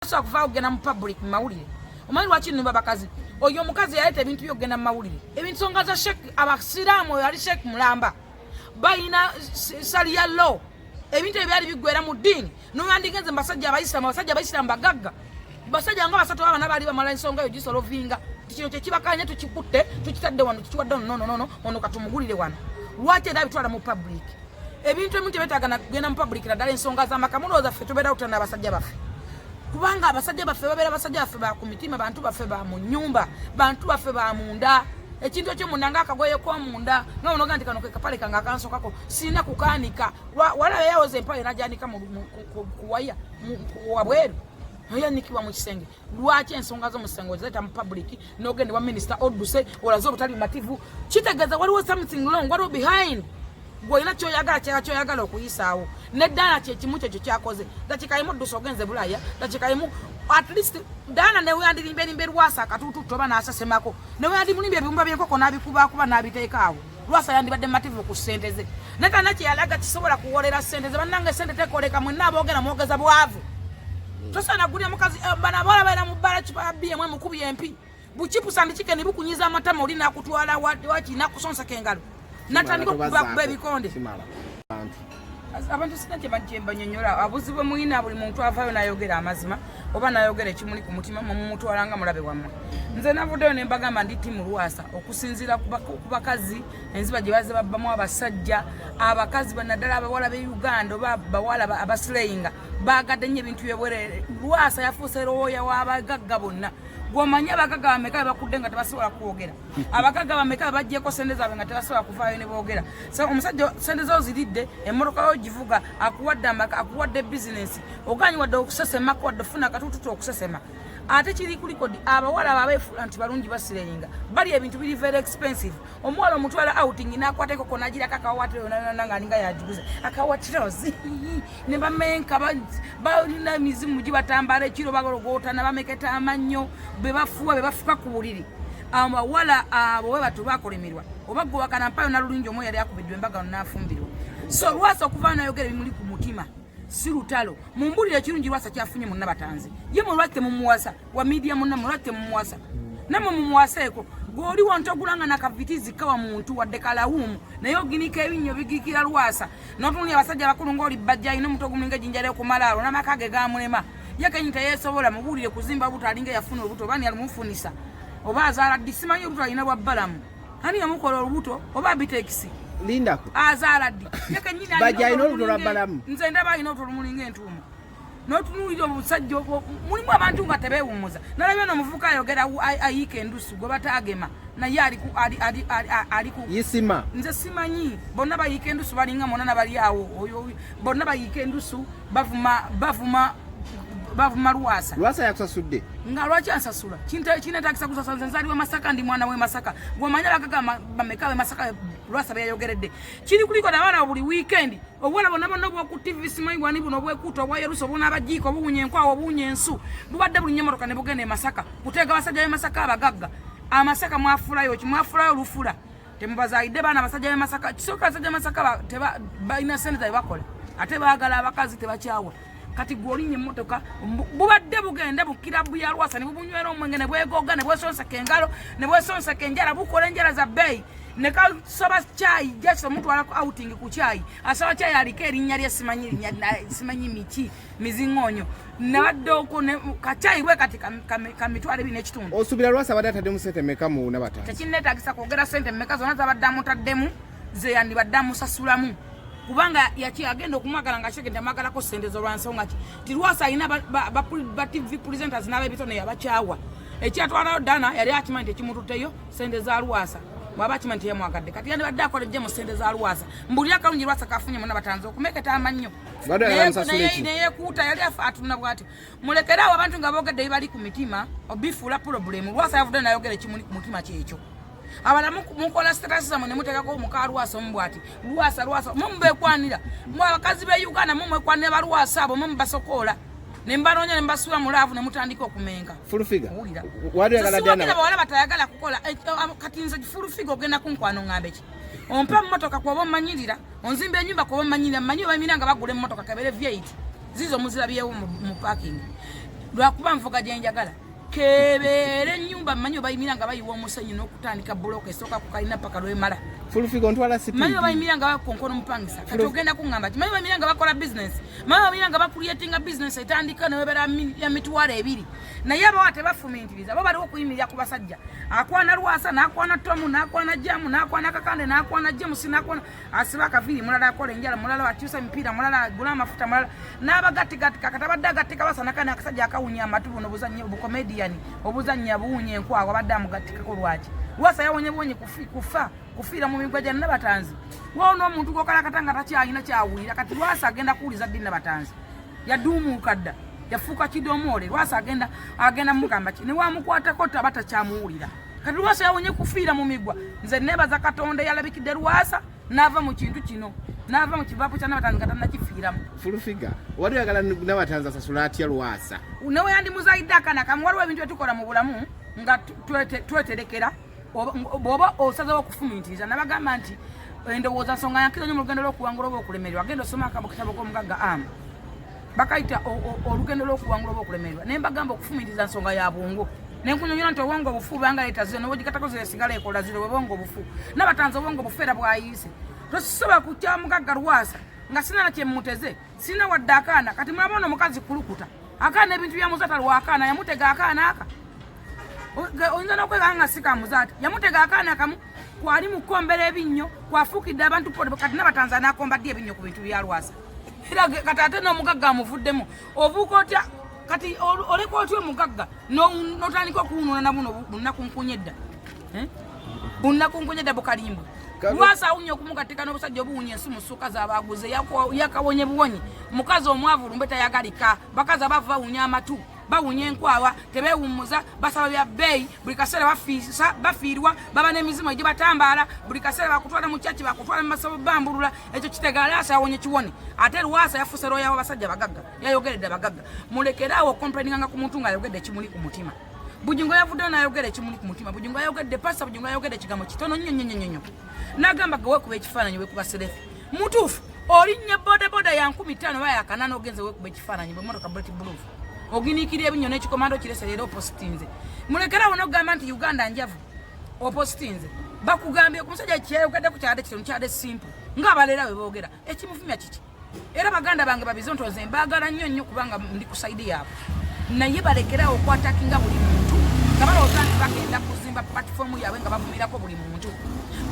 Tasobola kuvaawo kugenda mu public mu mawulire. Omanyi lwaki nnumba bakazi? Oyo omukazi yaleeta ebintu byokugenda mu mawulire, ensonga za Sheikh, abasiraamu, oyo ali Sheikh mulamba, balina sharia law. Ebintu ebyo byali biggwera mu ddiini. Noyandigenze mu basajja abayisiramu, abasajja abayisiramu bagagga, basajja nga basatu abana baali bamala ensonga eyo gisolovinga nti kino kyekibakanya, tukikutte, tukitadde wano, tukiwadde ono, nononono ono katumugulire wano. Lwaki era bitwala mu public? Ebintu ebimu tebyetaaga kugenda mu public, naddala ensonga z'amaka. Mulowooza ffe tubeera kutana abasajja baffe? Kubanga abasajja baffe babeera basajja baffe ba ku mitima, bantu baffe ba mu nyumba, bantu baffe ba munda. Ekintu ekyomunda nga akagoye k'omunda, nga onoga nti kano ke kapale kange akansokako, sirina kukaanika. Walaba yawoza empale najanika ku waya wabweru, noyanikibwa mu kisenge. Lwaki ensonga z'omusengo ozireeta mu public, n'ogenda wa minisita, odduse olaze obutali bumativu? Kitegeeza waliwo something wrong, waliwo behind gweolina kyoyagala, kyala kyoyagala okuyisaawo. Neddaala kyekimu kyekyo kyakoze. Dakika emu odduse ogenze Bulaya, dakika emu. At least Daana neweyandirimba erimba erwasa akatuutu oba n'asesemako, neweyandimulimba ebibumba by'enkoko n'abikubakuba n'abiteeka awo, Lwasa yandibadde mativu ku ssente ze. Naye talina kyeyalaga kisobola kuwolera ssente ze. Bannange, ssente tekoleka. Mwenna aboogera mwogeza bwavu. Tosaana gulya mukazi. Bano abawala baera mu bbala kipa ya bm emukubi empi buchipusa ndi chicken bukunyiza amatama, oli nakutwala waki nakusonseka engalo natandika okubakuba ebikonde. Kimala. Abantu sina kyebanyonyola abuzibu muyina. Buli muntu avaayo nayogera amazima oba nayogera ekimuli ku mutima, mumutwala nga mulabe wammwe. Nze navuddeyo ne mbagamba ndi team Lwasa okusinziira ku bakazi enziba gye bazze babbamu abasajja. Abakazi banaddala abawala b'e Uganda oba bawala abaslayinga baagadde nnyo ebintu byebwerere. Lwasa yafuuse looya w'abagagga bonna. Gwomanyi abagagga bameka bebakudde nga tebasobola kwogera? Abagagga bameka bebaggyeko sente zaabwe nga tebasobola kuvaayo ne boogera? So omusajja sente zo ziridde, emmotoka yo givuga, akuwadde amaka, akuwadde bizinesi, oganyi wadde okusesemako, wadde ofuna akatututu okusesema. Ate kiri kulikodi abawala abo abeefuula nti balungi baslayinga bali ebintu biri very expensive. Omuwala omutwala outing n'akwata ekoko n'agirako akawatiro yonayona nga alinga yagiguze akawatirozi, ne bamenka balina emizimu gibatambala ekiro, bagologootana, bameketa amannyo, be bafuwa, be bafuka ku buliri. Abawala abo bwe batyo bakolemerwa oba gwe wakana mpayo nalulungi omu yali akubiddwa embaga n'afumbirwa. So Lwasa okuva nayogera ebimuli ku mutima si lutalo. Mumbulire ekirungi Lwasa kyafunye munna batanzi ye mwe. Lwaki temumuwasa wa media munna mwe? Lwaki temumuwasa nammwe? Mumuwaseeko. Gw'oli wontogulanga nakavitizi kawa muntu wadde kalawumu, naye oginika ebinnyo bigikira Lwasa n'otunulira abasajja abakulu ng'oli bajja alina omutwe ogumulinga ejjinja ly'okumalaalo n'amaka ge gamulema. Ye kenyi teyeesobola. Mubuulire kuzimba buto, alinga eyafuna olubuto oba ani alumufunisa oba azaala ddi simanyi. Olubuto alina lwa bbalamu, ani yamukola olubuto oba bitekisi? Lindako. Azaala ddi ye kenyini? Bajja alina olubuto lwa bbalamu. Nze ndaba alina olubuto lumulinga entuumo. N'otunuulira obusajja obwo mulimu abantu nga tebeewummuza. Nalabye ono omuvubuka ayogera ayiika endusu gwe bataagema, naye ali ku Yisima. Nze simanyi, bonna bayiika endusu, balinga monna nabali awo oyo, bonna bayiika endusu, bavuma, bavuma, bavuma Lwasa. Lwasa yakusasudde? Nga lwaki ansasula? Kinetagisa kusasula? Nze nzaliwa Masaka, ndi mwana we Masaka. Gweomanyi abagaga bameka be Masaka Lwasa beyayogeredde? Kiri kuliko nabaana buli weekend, obuwala bonna bonna obwoku TV, simanyi bwani buno obwekuuta obwayerusa, obunabajiika, obuwunya enkwawa, obuwunya ensu, bubadde buli nyemotoka ne bugenda e Masaka kuteega abasajja b'e Masaka abagagga. Amasaka mwafulayo ki? Mwafulayo lufula. Temubazaalidde baana abasajja b'e Masaka. Kisooka, abasajja b'e Masaka balina sente zabe bakola, ate baagala abakazi, tebakyawa. Kati gwe olinnya emmotoka, bubadde bugenda bukirabu ya Lwasa ne bubunywera omwenge ne bwegoga ne bwesonseka engalo ne bwesonseka enjala, bukola enjala za bbeeyi ne kasaba kyayi. Just omutwala ku outing ku kyayi, asaba kyayi aliko erinnya lye simanyi linnya, simanyi miki miziŋoonyo. Nabadde okwo kacyayi bwe kati ka 25,000. Osuubira Lwasa abadde ataddemu sente meka mu nabatanzi? Tekinneetagisa kwogera sente mmeka zonna zabadde amutaddemu, ze yandibadde amusasulamu, kubanga yaki agenda okumwagala nga kitegedde amwagalako sente z'olwansonga ki ti Lwasa alina ba TV presenters n'ab'ebitone yabakyawa. Ekyatwalayo Dana yali akimanyi nti ekimututteyo sente za Lwasa. Bw'aba akimanyi nti yamwagadde, kati yandibadde akola ejje mu sente za Lwasa. Mbulira akalungi Lwasa kafunye muna batanze okumeketa amannyo. Badde ayagala musasule ki? Neyekuuta yali atunula bw'atyo. Mulekere awo abantu nga boogedde ebibali ku mitima obifuula problem. Lwasa yavudde nayogera ekimuli ku mutima kyekyo. Abala mukola status zammwe ne muteekako muka Lwasa omu bw'ati, Lwasa, Lwasa. Mwe mubekwanira mwe abakazi b'e Uganda, mwe mwekwanira balwasa abo, mwe mubasokoola ne mbanoonya ne mbasuula mu love ne mutandika okumenka. Full figure. Owulira? Wali oyagala Siwagira Diana bawala batayagala kukola. Kati nze full figure ogenda kunkwano ngambe ki? Ompa mmotoka kuoba omanyirira, onzimba ennyumba kuoba omanyirira, mmanyi obamira nga bagula emmotoka kabere V8 zizo muzirabyewo mu parking. Lwakuba nvuga gye njagala. Kebeere ennyumba mmanyi obayimira nga bayiwa omusenyu n'okutandika bulooka esooka ku kalina paka lwemala. Full figure ntwala speed. Manyi obayimira nga bakonkona omupangisa. Kati ogenda kuŋŋamba ki? Manyi obayimira nga bakola bizinesi. Manyi obayimira nga bakuliyetinga bizinesi etandika newebeera ya 20,000. Naye abawa tebafumintiriza, bo baliwo okuyimirira ku basajja. Akwana Lwasa, n'akwana Tomu, n'akwana Jamu, n'akwana Kakande, n'akwana James, n'akwana asiba akaviiri, mulala akola enjala, mulala akyusa emipiira, mulala agula amafuta, mulala n'abagattigatta. Kati abadde agattika Lwasa nakana akasajja akawunya amatu buno buzannyo bukomediyani obuzannya buwunya enkwawa, abadde amugattikako lwaki? Lwasa yawonye buwonye kufa kufiira mu migwa gya Nabatanzi. Woono n'omuntu gwokalakata nga takyalina kyawulira. Kati Lwasa agenda kuwuliza ddi Nabatanzi? Yaduumuuka dda, yafuuka kidomoole. Lwasa agenda mugamba ki? Ne wamukwatako taba takyamuwulira. Kati Lwasa yawonye kufiira mu migwa. Nze neebaza Katonda eyalabikidde Lwasa n'ava mu kintu kino, n'ava mu kivaapo kya Nabatanzi nga tannakifiiramu. Full figure wali oyagala Nabatanzi asasula atya Lwasa? Newe yandimuzayidde akaana kamu. Waliwo ebintu byetukola mu bulamu nga tweterekera. Bw'oba osazewo okufumintiriza, nabagamba nti endowooza nsonga yankizo nnyo mu lugendo lw'okuwangula oba okulemererwa. Genda osoma akatabo k'omugagga amu bakayita olugendo lw'okuwangula oba okulemererwa. Naye mbagamba okufumintiriza nsonga ya bwongo. Nenkunyonyola nti obwongo obufu banga leeta ziro, nobwogigatako ziro esigala ekola ziro. Obwongo obufu Nabatanzi obwongo obufu era bwayiise. Tosobola kutya mugagga Lwasa nga sina na kyemuteze, sina wadde akaana. Kati mulaba ono omukazi kulukuta akaana ebintu bya muzaata lwakaana yamutega akaana aka oyinza n'okweganga nga si ka muzaata. Yamutega akaana kamu kwali mu kukombera ebinnyo kwafuukidde abantu polo. Kati Nabatanzi anaakomba ddi ebinnyo ku bintu bya Lwasa? Era kati ate n'omugagga amuvuddemu, obuuka otya? Kati oleka otya omugagga n'otandika okuwunuuna na buno bunnakunkunya edda? Bunnakunkunya edda bukalimbwe. Lwasa awunya okumugattika n'obusajja obuwunya ensi mu ssuuka z'abaguze. Yakawonye buwonyi mukazi omwavu lumbe tayagalika. Bakazi abaavu bawunya amatu, bawunya enkwawa, tebeewummuza, basaba bya bbeeyi buli kaseera, bafiirwa, baba n'emizimu egibatambaala buli kaseera, bakutwala mu kyaki, bakutwala mu masabo bambulula. Ekyo kitegeera Lwasa yawonye kiwone. Ate Lwasa yafuuse looya w'abasajja bagagga, yayogeredde abagagga. Mulekeraawo okomplaininga ku muntu ng'ayogedde ekimuli ku mutima. Bujingo yavuddeyo n'ayogera ekimuli ku mutima. Bujingo ayogedde, Pasita Bujingo ayogedde ekigambo kitono nnyo nnyo nnyo nnyo, n'agamba ge weekuba ekifaananyi, weekuba selfie. Mutuufu, olinnya bodaboda ya 5,000 oba ya 800, ogenze weekuba ekifaananyi bwe motoka bullet proof, oginiikirira ebinnyo n'ekikomando kirese leero opositinze. Mulekerawo n'okugamba nti Uganda njavu, opositinze. Bakugambye ku musajja kyeyayogeddeko kyadde kitono, kyadde simple ng'abaleera bwe boogera. Ekimuvumya kiki? Era baganda bange babizonto, nze mbaagala nnyo nnyo kubanga ndi ku side yaabwe, naye balekerawo okwatakinga buli muntu nga balowooza nti bagenda kuzimba platform yaabwe nga bavumirako buli muntu.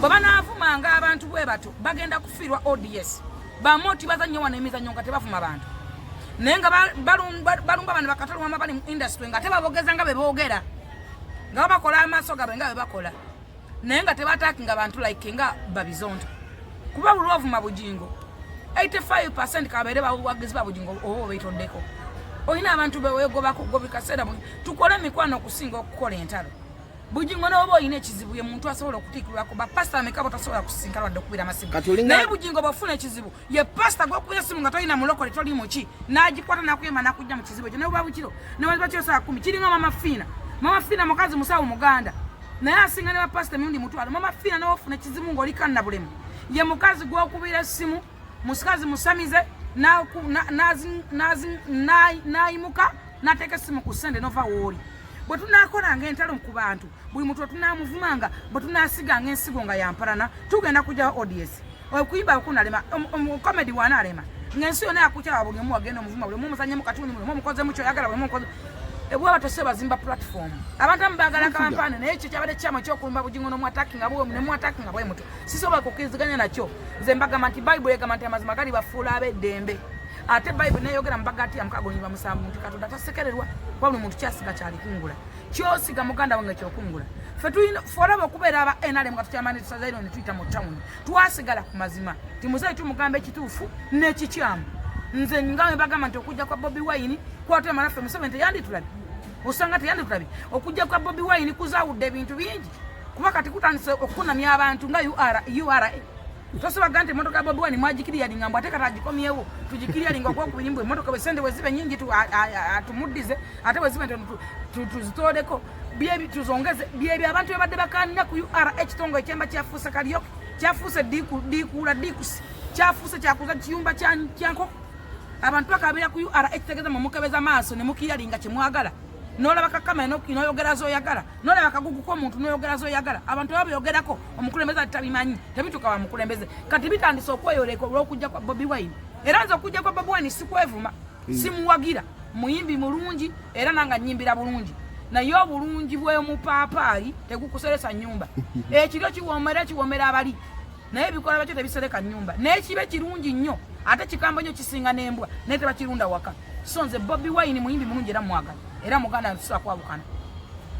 Bwe banaavumanga abantu bwe bato bagenda kufiirwa ODS. Bamoti bazannyo wano emizannyo nga tebavuma bantu, naye nga balumba bano bakatolwama bali mu industry nga tebabogeza nga be boogera, nga babakola amaaso gaabwe nga bwe bakola, naye nga tebatakinga bantu like nga babizonto. Kuba buli lwovuma Bujingo, 85 kabeere bawagizi ba Bujingo oba obeetoddeko, olina abantu bewegobako gwe buli kaseera. Tukole emikwano okusinga okukola entalo. Bujingo noba olina ekizibu, ye muntu asobola okutiikirwako. Bapasita ameka botasobola kusinkana wadde okubira amasimu? Naye Bujingo bwofuna ekizibu, ye pasita gwokubira esimu nga tolina mulokole, toli muki, n'agikwata n'akuyamba n'akujja mu kizibu ekyo nebuba bukiro newaziba kiro saa 10. Kiringa Mama Fiina. Mama Fiina mukazi musawo muganda, naye asinga ne bapasita emirundi 100,000. Mama Fiina nowofuna ekizibu ng'oli kannabulemu, ye mukazi gwokubira essimu, mukazi musamize, n'ayimuka n'ateeka essimu ku ssente nova wooli. Bwe tunaakolanga entalo ku bantu, buli muntu wetunaamuvumanga, bwe tunaasiganga ensigo nga yampalana, tugenda kujjawo ODS. Okuyimba kunalema, comedy wanaalema ng'ensi yonna yakukyawa. Buli omu wagenda omuvuma, buli omu omuzanyemu katuni, buli omu omukozemu kyoyagala, buli omu omukoze bwaba tose bazimba platform. Abantu abamu baagala kampani, naye ekyo kyabadde kyamu ekyokulumba Bugingo n'omwatakinga bwe nemwatakinga bwe muto, sisobola kukkiriziganya nakyo. Nze mbagamba nti Bayibuli egamba nti amazima gali bafuula ab'eddembe. Ate Bayibuli neyogera mu Bagati ya 6:7 nti Katonda tasekererwa, kuba buli muntu kyasiga kyalikungula. Kyosiga, muganda wange, kyokungula. Fe tulina olaba okubeera aba NRM nga tukyamani tusazairo ne tuyita mu tawuni, twasigala ku mazima ti muzeeyi tumugamba ekituufu n'ekikyamu. Nze nga bagamba nti okujja kwa Bobi Wine kwatwemala ffe, Museveni teyanditulabye, osanga teyanditulabye. Okujja kwa Bobi Wine kuzawudde ebintu bingi, kuba kati kutandise okukunamya abantu nga URA. Tosobaga nti emotoka ya Bobi Wine mwagikiriyalinga mbu ate kati agikomyewo tugikiriyalinga ogwokubiri, mbu emotoka bwe sente bwe ziba nyingi atumuddize, ate bwe ziba ntono tuzitooleko tuzongeze. Byebyo abantu bebadde bakanira ku URA. Ekitongole ekyemba kyafuuse kalyoke, kyafuuse dikuula dikusi, kyafuuse kyakuza kiyumba kya nkoko. Abantu bakabira ku URA, ekitegeeza mumukebeza maaso ne mukiyalinga kyemwagala. Nolaba kakamera noyogera zoyagala, nolaba kagugu k'omuntu noyogera zoyagala. Abantu baba beyogerako, omukulembeze ati tabimanyi, tebituuka wa mukulembeze. Kati bitandise okweyoleka olw'okujja kwa Bobi Wine. Era nze okujja kwa Bobi Wine sikwevuma, simuwagira, muyimbi mulungi era nanga nyimbira bulungi, naye obulungi bw'omupaapaali tegukuseresa nnyumba. Ekiryo kiwoomera, kiwoomera abali, naye ebikola bakyo tebisereka nnyumba. Naye kibe kirungi nnyo ate kikambwe nnyo, kisinga n'embwa, naye tebakirunda waka. So nze Bobi Wine muyimbi mulungi era mwagala, era muganda ntusobola kwawukana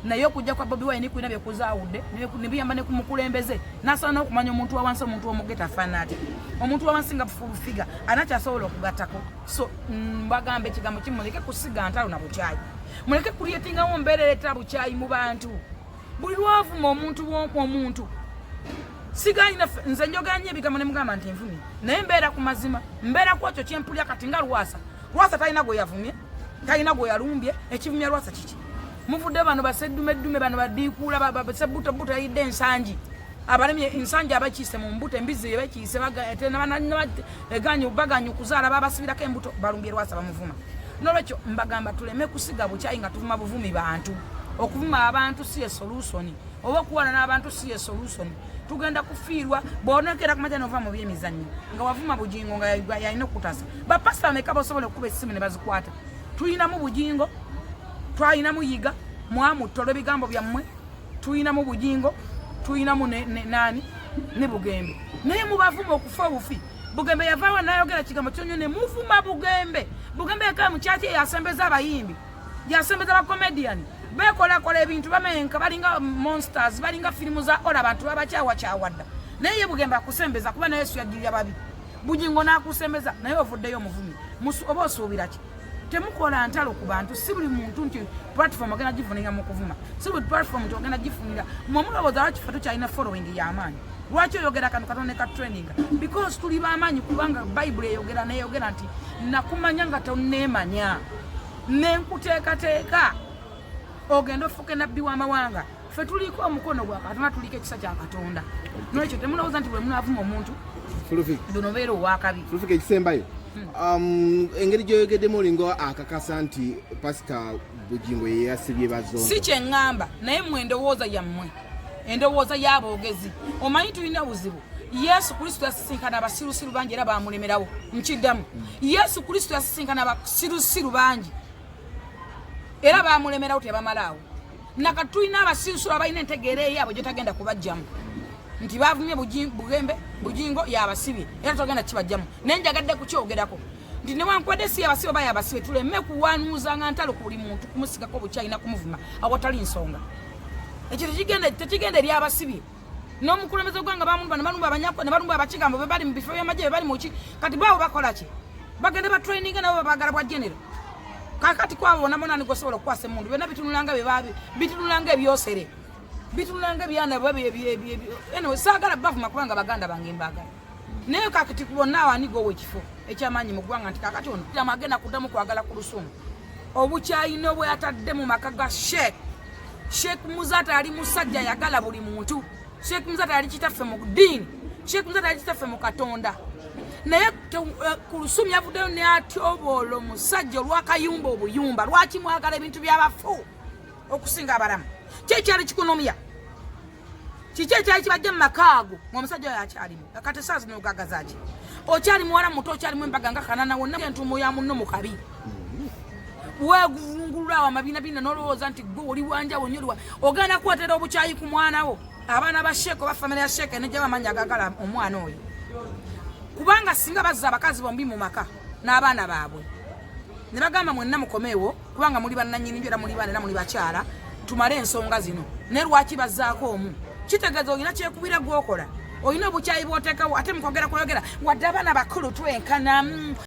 naye. Okujja kwa Bobi Wine kulina byekuzaawudde nebiyamba ne kumukulembeze nasobola n'okumanya omuntu wa wansi, omuntu w'omugeta afaanana atya, omuntu wa wansi nga full figure anakyasobola okugattako. So mbagamba ekigambo kimu: muleke kusiga ntalo na bukyayi, muleke kulyetingawo mbeera ereetera bukyayi mu bantu. Buli lwavuma omuntu, omuntu siganyina. Nze njogera nnyo ebigambo ne mugamba nti nvumye, naye mbeera ku mazima, mbeera ku ekyo kyempulya. Kati nga Lwasa, Lwasa talina gwe yavumye, talina gwe yalumbye. Ekivumya Lwasa kiki? Muvudde bano baseddumeddume, bano badiikuula basebutobuto, yayidde ensangi, abalemye ensangi, abakiise mu mbuto, embizi ebakiise baganye okuzaala, babasibirako embuto, balumbye Lwasa, bamuvuma. Nolwekyo mbagamba tuleme kusiga bukyayi nga tuvuma buvumi bantu. Okuvuma abantu si ye solution, oba okuwana n'abantu si ye solution. Tugenda kufiirwa. Bwonekera kumakya nova mu byemizannyo nga wavuma Bugingo nga yalina okukutaasa, bapasita bameka bosobola okukuba essimu ne bazikwata? Tulinamu Bugingo, twalinamu Yiga, mwamutta olw'ebigambo byammwe. Tulinamu Bugingo, tulinamu nani ne Bugembe, naye mubavuma okufa obufi. Bugembe yavaawo nayogera kigambo kyonyo ne muvuma Bugembe. Bugembe yekala mukyaki, yasembeza abayimbi, yasembeza bacomedian, bekolakola ebintu, bamenka, balinga monsters, balinga firimu za ola, abantu babakyawakyawadda. Naye ye Bugembe akusembeza kuba naye Yesu yajjirira babi. Bugingo n'akusembeza, naye ovuddeyo omuvumi. Oba osuubira ki? Temukola ntalo ku bantu. Si buli muntu nti platform ogenda gifunira mu kuvuma, si buli platform nti ogenda gifunira. Mwe mulowooza lwaki ffe tukyalina following y'amaanyi? Lwaki oyogera kano katono ne ka trending? Because tuli b'amaanyi, kubanga Bayibuli eyogera neyogera nti nakumanya nga tonneemanya, nenkuteekateeka ogenda ofuuke nabbi w'amawanga. Ffe tuliko omukono gwa Katonda, tuliko ekisa kya Katonda. Nolwekyo temulowooza nti bwe munaavuma omuntu luno beera owakabi. Fulufika, ekisembayo, engeri gyoyogeddemu olinga akakasa nti Pasita Bugingo ye yasibye Bazongo. Si kyeŋŋamba, naye mmwe endowooza yammwe, endowooza y'aboogezi. Omanyi tulina buzibu. Yesu Kristo yasisinkana abasirusiru bangi era bamulemerawo. Nkiddamu, Yesu Kristo yasisinkana abasirusiru bangi era bamulemerawo, tebamalaawo. Nakati tulina abasirusiru abalina entegeera eyaabwe gyetagenda kubajjamu nti bavumye Bugembe, Bugingo yabasibye, era togenda kibajjamu. Naye njagadde kukyogerako nti newankubadde si yabasibe oba yabasibe, tuleme kuwanuuzanga ntalo ku buli muntu, kumusigako bukyalina, kumuvuma awatali nsonga. Ekyo tekigenda eri abasibye n'omukulembeze gwanga. Bamulumba ne balumba Abanyako ne balumba Abakigambo, be bali mu bifo by'amagye, be bali muki. Kati baabo bakola ki? Bagende batraininga nabo, babagala bwa general. Kakati kwabo bona bona nigosobola okukwasa emundu? Byonna bitunulanga byebabi, bitunulanga ebyosere, bitunulanga ebyana. Anyway, saagala bavuma kubanga baganda bange mbagala, naye kakati bonna awo ani gowa ekifo ekyamaanyi mu ggwanga nti kakati ono agenda kuddamu kwagala ku lusumu? Obukyayina bweyatadde mu maka ga Sheikh Muzata, yali musajja ayagala buli muntu. Sheikh Muzata yali kitaffe mu ddiini, Sheikh Muzata yali kitaffe mu Katonda, naye ku lusumi yavuddeyo ne atyoboola omusajja olwakayumba obuyumba. Lwaki mwagala ebintu by'abafu okusinga abalamu? Ki ekyali kikunomya? Kiki ekyali kibajja mu maka ago ng'omusajja oyo akyalimu? Kati saa zino ogagaza ki? Okyali muwala muto, okyalimu embaga nga kanana, wonna entuumo ya munno mu kabi, weeguvungulula awo amabinabina n'olowooza nti gwe oli wanjawo nnyo. Oliwa ogenda kukwatera obukyayi ku mwana wo? Abaana ba Sheeka oba famire ya Sheeka enejjawo amaanyi agagala omwana oyo, kubanga singa bazza abakazi bombi mu maka n'abaana baabwe ne bagamba mwenna mukomeewo, kubanga muli bannannyini era muli baana era muli bakyala, tumale ensonga zino. Naye lwaki bazzaako omu? Kitegeeza olina kyekubira gwokola, olina obukyayi bwoteekawo. Ate mukwogera kweyogera wadde abaana bakulu twenkana.